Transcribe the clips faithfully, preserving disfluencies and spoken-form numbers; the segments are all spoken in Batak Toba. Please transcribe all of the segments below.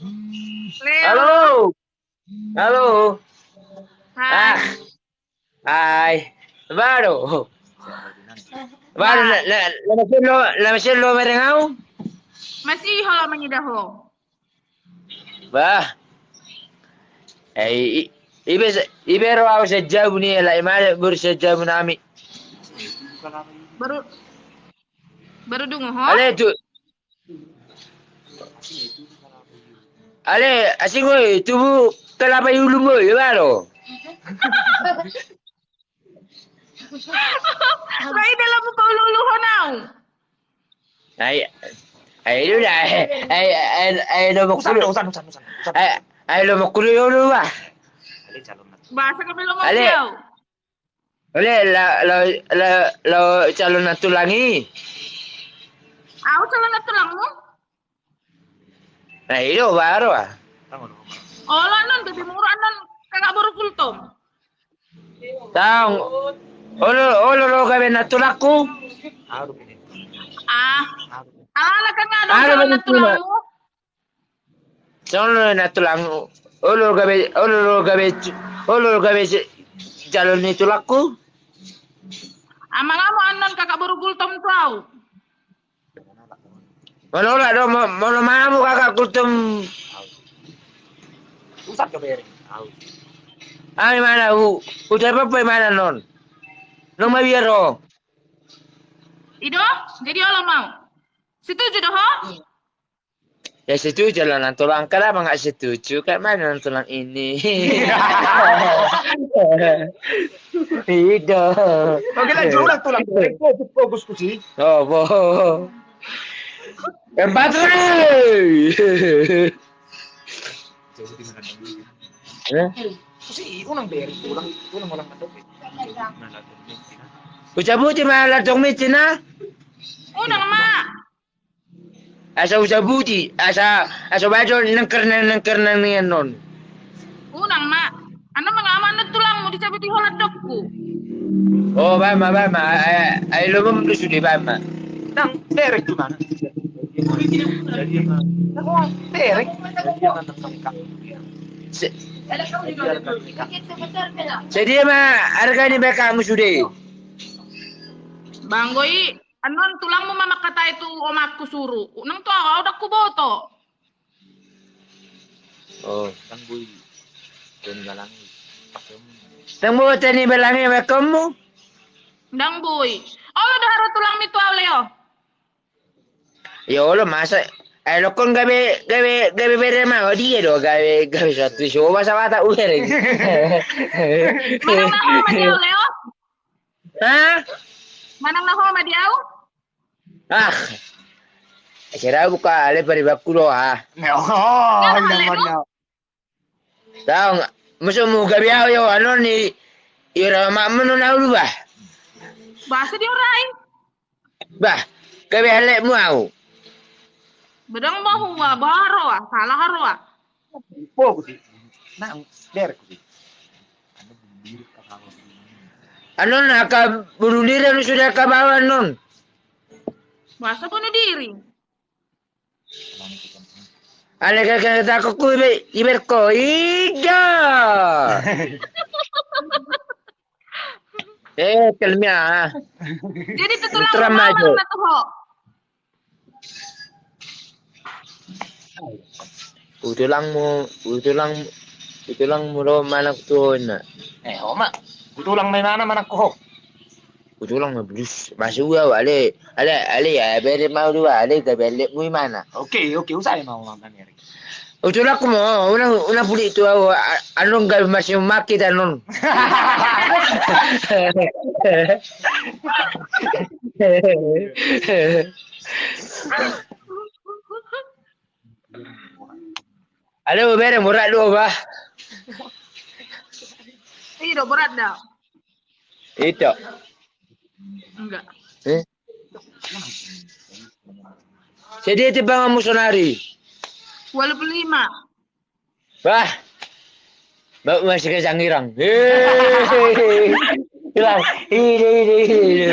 Leo. Halo. Halo. Hai. Ah. Hai. Baru. Baru. Ba. Na, na, na masih lo, na masih lo mereng au? Masih ho, mangida ho. Bah. Eh, i, i, ibe, ibe ro au sajabu ni, lae, ima baru sajabu nami. Baru, baru dungo ho? Ale tu. Ale, asing oi, tubu kelapa i ulu mo, ya baru. Ba i dalam paulu-ulu ho nau. Ai, ai lu da, ai, ai, ai lo mo kulu. Usan, usan, usan, usan, usan. Ai, ai lo mo kulu yo lu, bah. Bahasa kami lo mo. Ale. Kau. Ale, la, la, la, la calon nantulang i. Au calon nantulangmu? Nah, i do baru ah. Olo, annon, gabe mura, annon, kakak boru Gultom. Tang, olo, olo, olo, gabe nantulangku. Ah, ala, ala, kakak, ado, olo, calon nantulangmu. Songon nantulangmu, olo, gabe, olo, olo, gabe, olo, olo, gabe, calon nantulangku. Amang amu annon kakak boru Gultom tu au. Molo, molo do, mo-, molo mamu kakak Gultom. Usan ke bere. Au. Ai mana u, udah apa, apa mana non? Non ma biar ro. I do, jadi olo mau. Setuju do ho? Ya setuju lah nantulang, kenapa nggak setuju? Kayak mana nantulang ini? Ido. Oke, lanjut ulang tulang. Fokus, fokus ku sih. Oh, boh. Empat ri. Eh? Sih, ulang beri, ulang, ulang, ulang. Ucabuti ma ladong miti na. Unang ma. Asa ucabuti, asa, asa bajo nengker nang, nengker nang nian non. Unang ma. Annon mangaman nantulangmu, dicabuti ho ladongku. Oh, baen ma, baen ma. Ai, ai lo mem lu sude, baen ma. Nang derek tu mana? Derek. Se-, sedia ma harga ni B K mu sude. Banggo i. Annon tulangmu ma mangkatai tu omakku suru. Unang tu au, au ndang huboto. Oh. Ndang boi. Ndang boi teni belangi wekonmu? Ndang boi. Olo do haro tulangmi tu au, Leo. Ya olo, masa. Ai lokon gabe, gabe, gabe bere ma, oh dia do, gabe, gabe satu so masa mata uber. Mana ma ho ma dia, Leo? Ha? Manang na ho ma di au? Ah. Sira buka ale paribanku do ah. Tahu nggak? Musuhmu gabe au yo, anu ni. Ira mak menu nau lu bah. Bahasa dia orang. Bah, gabe halekmu au. Bedang mau hua, bah roa, salah roa. Fokus i. Nang, der ku i. Anon angka bunuh diri, anu sudah angka bawa anon. Masa bunuh diri? Ale kata aku ku ibe, iber ko iga. Eh, kelmia. Jadi tu tulang rumah maju. Utulangmu, utulang, utulangmu lo manang tu ho na. Eh, ho ma. Utulang ma i mana manang ho. Utulang ma bulus. Masuk gua, ale, ale, ale ya, bere mau dua, ale, gabe ale mu i mana. Oke, oke, usah ya mau makan ya. Utulangku mo, unang, unang pudi tu au, a-, anu gabe masih maki dan non. Halo, bere murah lu bah. Iya, borat dah. Itu. Enggak. Eh? Jadi itu bang musuh nari. Walu pulu lima. Bah. Bau masih ke Sangirang. Hehehe. Bilang, ini, ini, ini.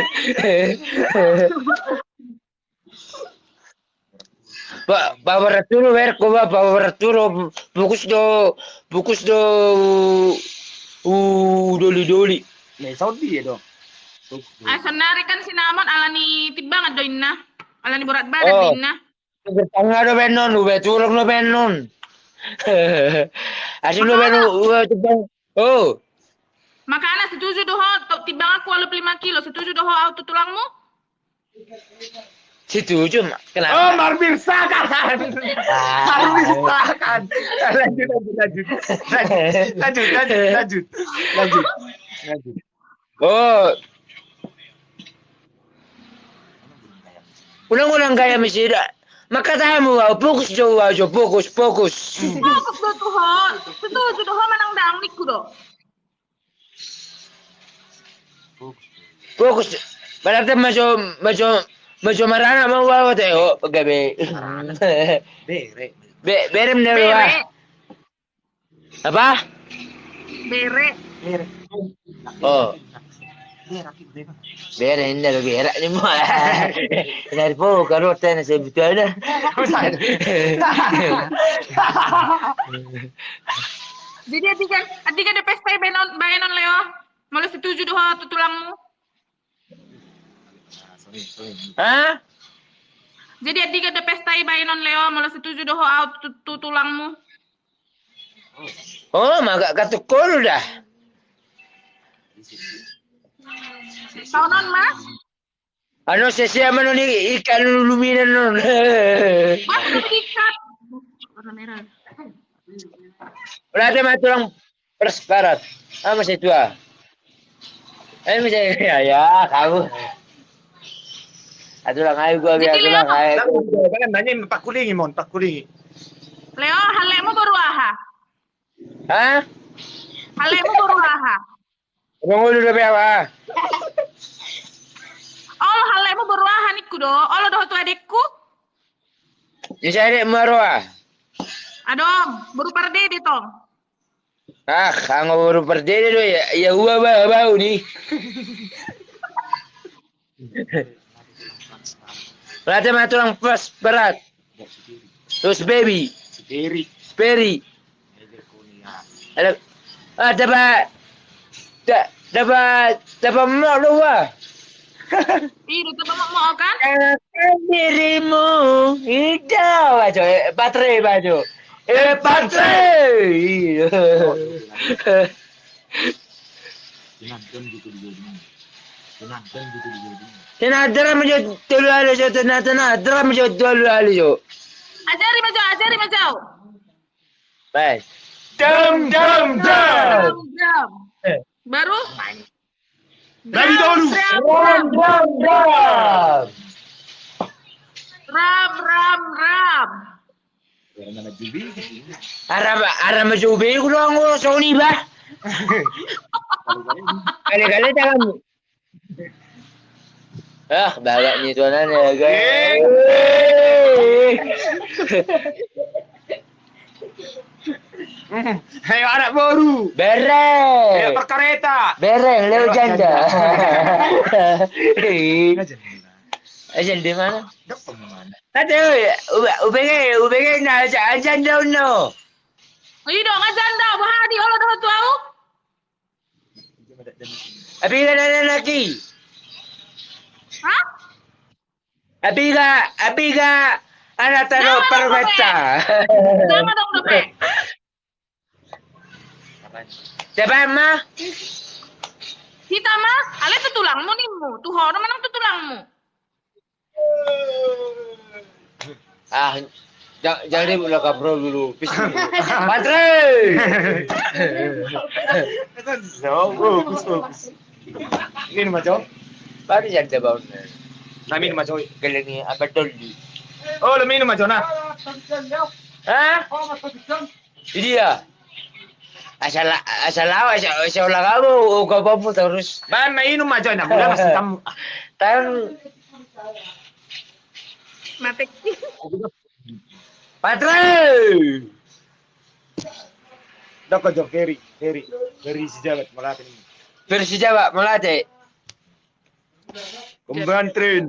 Pa, paborat tu do, ber, ko ba, paborat tu do, fokus do, fokus do, u, u, doli-doli. Nah, saut dia dong. Ah, sonari kan sinamot alani timbangan do inna. Alani borat badan do inna. Bertangga do benon, ube tulung do benon. Asing do benon, ube timbang. Oh. Makana setuju do ho, to, timbanganku ualu pulu lima kilo, setuju do ho au tu tulangmu? Setuju, ma-, kenapa? Oh, marbirsakan. Ah. Marbirsakan. Lanjut, lanjut, lanjut. Lanjut, lanjut, lanjut. Lanjut, lanjut. Oh. Ulang-ulang gaya masih da. Maka tamu, fokus jo, jo, fokus, fokus. Fokus do tu ho. Setuju do ho manang dang, ningku do. Fokus. Berarti majo, majo, majo maranak ma ua, ua, te, oh, gabe. Maranak. Bere. Be, bere mending, bere. Apa? Bere. Bere. Oh. Bere, inda lo bere ni mo. Dari po, kalau tena sebetulnya. Jadi, andigan, andigan do pesta i baenon, baenon, Leo. Molo setuju do ho tu tulangmu. Hah? Jadi, andigan do pesta i baenon, Leo, molo setuju do ho au tu, tu tulangmu. Oh, maga katuk kolu da. Taonon ma. Anu, sese, ama non i, ikan luluminan non. Wah, ikan. Warna merah. Berarti ma tulang persparat. Ah, masih tua. Eh, masih, ya, ya, kamu. Atulang ayo gua biar tulang ayo. Nanya pakulingi, mon, pakulingi. Leo, halemu boru aha? Hah? Halemu boru aha? Abang ulu dope apa? Olo, halemu boru aha ningku do? Olo do ho tu adekku? Ya, si adekmu ro ah. Adong, boru pardede tong. Ah, anggo boru pardede do ya, ya ua ba, bau ni. Berarti ma tulang persparat. Terus baby. Speri. Speri. Ada, ah, dapat, da-, dapat, dapat mok do ua. Iya, dapat mok, mok kan? Dirimu, ida, bajo, eh, patre, bajo. Eh, patre. Iya. Tena dera ma jo tolu hali jo, tena, tena dera ma jo tolu hali jo. Ajari ma jo, ajari ma jo. Baik. Dam, dam, dam. Dam, dam. Eh. Baru? Lagi dulu. Ram, ram, ram. Ram, ram, ram. Ara, ara ma jo be ku dong, oh, soni ba. Kali-kali tangan. Ah, balak ni tuanan ya, guys. Ayo anak boru. Bere. Ayo berkareta. Bere, Leo janda. Eh, janda mana? Aduh, ube, ube, ube, na, aja, aja, no, no. Iya dong, aja, no, bahadi, olo, doho, tuau. Apiga na, na, naki. Hah? Apiga, apiga, anak tano parmeta. Nama dong, dope. Siapa ma? Hita ma, ale tu tulangmu nimmu, tu ho do manang tu tulangmu. Ah, ja-, jangan ribut lah, kaprol dulu. Pis dulu. Patre! Bagus, bagus. Ini ma jo. Baru yang dia bangun. Nah, ini ma jo. Gelengi apa doli? Oh, lu minum ma jo, nah. Hah? Dia. Asal, asal lawa, asal, asal lawa, kau, kau, kau terus. Bahan ma inum ma jo, nah, udah masih kamu. Tan. Mati. Patre. Doko jo, Ferry, Ferry, Ferry Sijabat, mauliate. Ferry Sijabat, mauliate. Kembantrin.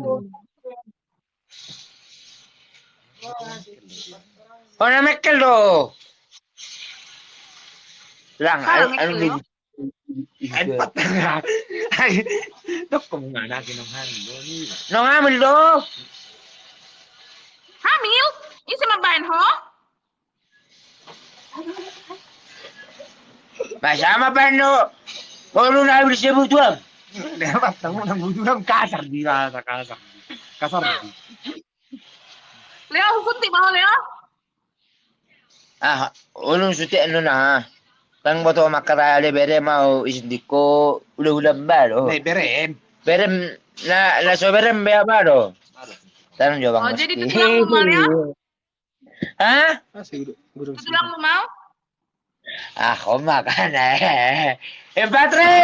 Hona mengkel do. Lang, anu do. Empat. Ai, dok, kamu nggak ada, nong hamil do ni. Nong hamil do. Hamil? Ise mambaen ho? Masa mambaen do. Kalau na hamil, ise butuham? Lewat tamu na butuham, kasar di, kasar, kasar. Kasar di. Leo, husuntik ma ho, Leo. Ah, unang suntik anu na. Ndang boto mangkatai ale, berem au, isundikko ulaon ba do. Berem. Berem, na, na so berem be ba do. Ndang jo bang. Oh, jadi tulang mu ma, Leo? Hah? Tulang mu ma? Ah, ho ma kan, eh. Empat re.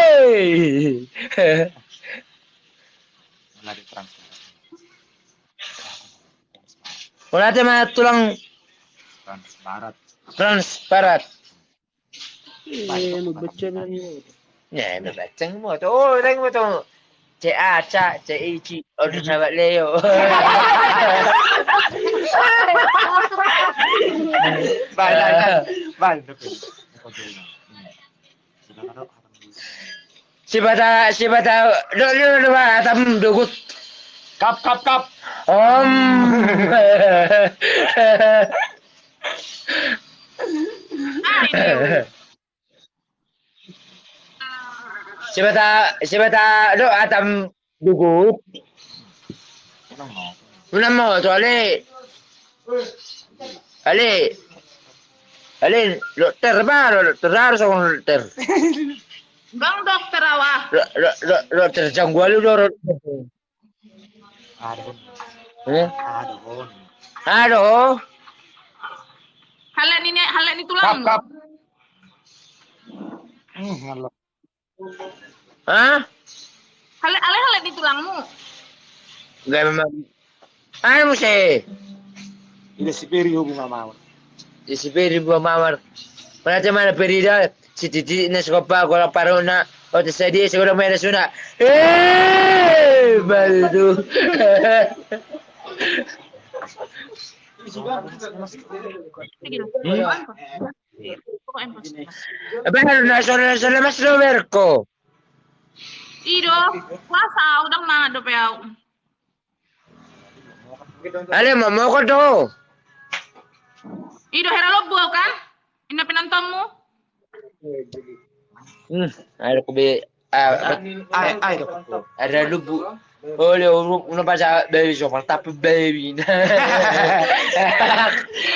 Mauliate ma tulang. Trans Barat. Trans Barat. Eh, mau baca bilang. Ya, mau baca mau. Oh, orang mau tuh. C A, ca, C I, ci. Oh, sahabat Leo. Bal, bal, bal. Bal, betul. Sipata, sipata, do, do, do, atam dogot. Kap, kap, kap. Om. Sipata, sipata, do, atam dogot. Unang mo, tu ale. Ale. Ale, dokter ba, dokter harus aku dokter. Bang dokter awa. Dokter janggualu do. Aduh. Eh? Aduh. Aduh. Halak ni, halak ni tulang. Kap, kap. Hmm, ngalok. Hah? Hale, ale, hale di tulangmu. Enggak memang. Anu muse. Ida si Peri ho bunga mawar. Ida si Peri bunga mawar. Mana te mana Peri da? Si Titi na sekopa gua parona. Oh, tersedia sekolah mana suna. Eh, baru tu. Hmm? Baru na sore sore mas lo berko. Ido, puasa au, dang mangan dope au. Ale mau mokot do. Ido hera lobu au kan? Inna penontonmu. Hmm, ayo ku be. Ah, ah, ah, ah, ada lubu. Oleh uruk, una baca babi sopan, tapi babi.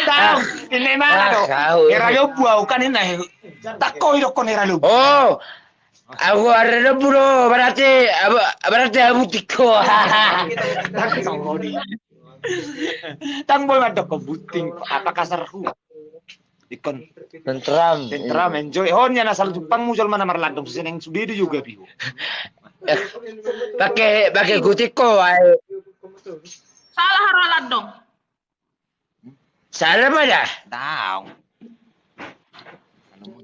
Tahu, ini mana do? Era lobu au kan ini. Takko ido kon era lobu. Oh, aku ada lubu do, berarti, berarti aku tiko. Tang boy mandok ko buting, apa kasar ku? Ikon tentram. Tentram, enjoy. Hon ya na sala jumpang mu jolma na marlandong, seneng sude do juga biu. Pakai, pakai gutik ko ai. Salah haro landong. Salah ma da? Tahu.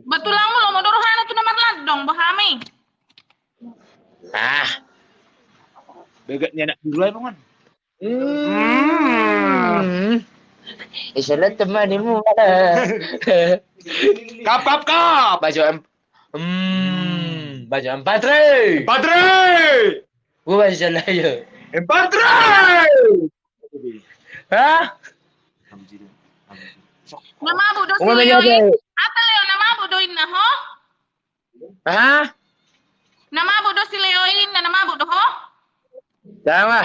Betulang mu lo modor hana tu na marlandong bahami. Ah. Begat ni anak dulu ai bongan. Hmm. Isolat teman imu. Kap, kap, kap. Baju em, hmm, baju empat re. Empat re. Gua baju sana ya. Empat re. Hah? Na mabuk do si Leo i. Apa Leo na mabuk do inna ho? Hah? Na mabuk do si Leo i, na, na mabuk do ho? Sama.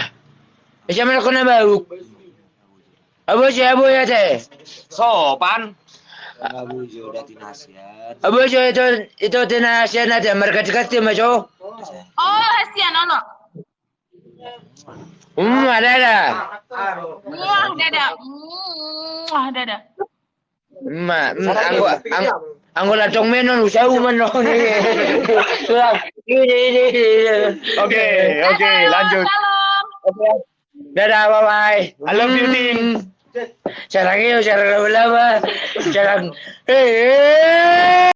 Siapa na kena mabuk? Abo si abo ya te. Sopan. Abo si itu, itu tina sian ada markati-kati ma jo. Oh, hasian ono. Hmm, ada ada. Wah, dada. Wah, dada. Ma, anggo, anggo ladong menon usau menon. Ini, ini, ini. Oke, oke, lanjut. Oke. Dadah, bye bye. I love you, Ding. Sarang iyo, sarang lama-lama. Sarang. Eh.